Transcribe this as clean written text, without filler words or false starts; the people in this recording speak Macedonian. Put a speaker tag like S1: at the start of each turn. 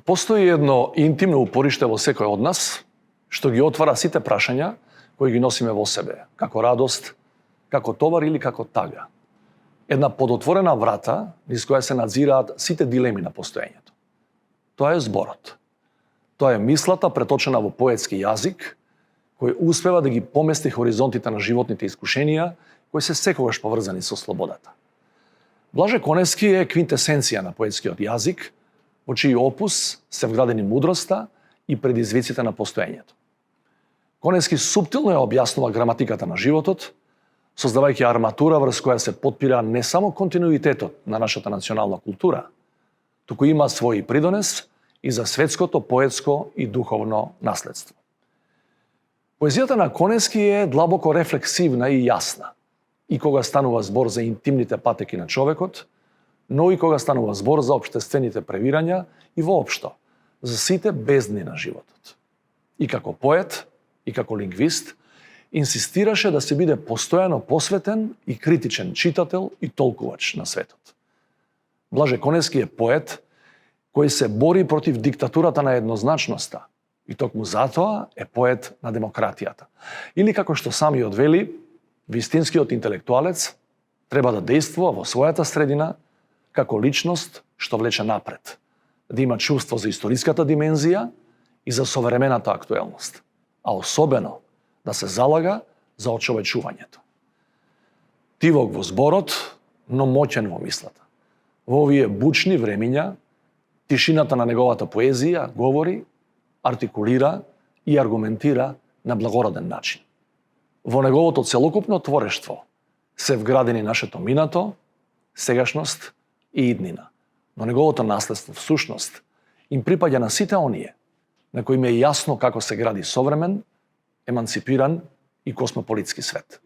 S1: Постои едно интимно упориште во секој од нас, што ги отвара сите прашања кои ги носиме во себе, како радост, како товар или како тага. Една подотворена врата низ која се надзираат сите дилеми на постоењето. Тоа е зборот. Тоа е мислата преточена во поетски јазик, кој успева да ги помести хоризонтите на животните искушенија, кои се секогаш поврзани со слободата. Блаже Коневски е квинтесенција на поетскиот јазик, во чиј опус се вградени мудроста и предизвиците на постоењето. Коневски суптилно ја објаснува граматиката на животот, создавајќи арматура врз која се потпира не само континуитетот на нашата национална култура, туку има свој придонес и за светското поетско и духовно наследство. Поезијата на Коневски е длабоко рефлексивна и јасна, и кога станува збор за интимните патеки на човекот, но и кога станува збор за општествените превирања и воопшто за сите бездни на животот. И како поет, и како лингвист, инсистираше да се биде постојано посветен и критичен читател и толкувач на светот. Блаже Коневски е поет кој се бори против диктатурата на еднозначноста и токму затоа е поет на демократијата. Или како што самиот вели, вистинскиот интелектуалец треба да действува во својата средина како личност што влече напред, да има чувство за историската димензија и за современата актуелност, а особено да се залага за очовечувањето. Тивок во зборот, но моќен во мислата. Во овие бучни времиња, тишината на неговата поезија говори, артикулира и аргументира на благороден начин. Во неговото целокупно творештво се вградени нашето минато, сегашност и иднина. Но неговото наследство, всушност, им припаѓа на сите оние на кои им е јасно како се гради современ, еманципиран и космополитски свет.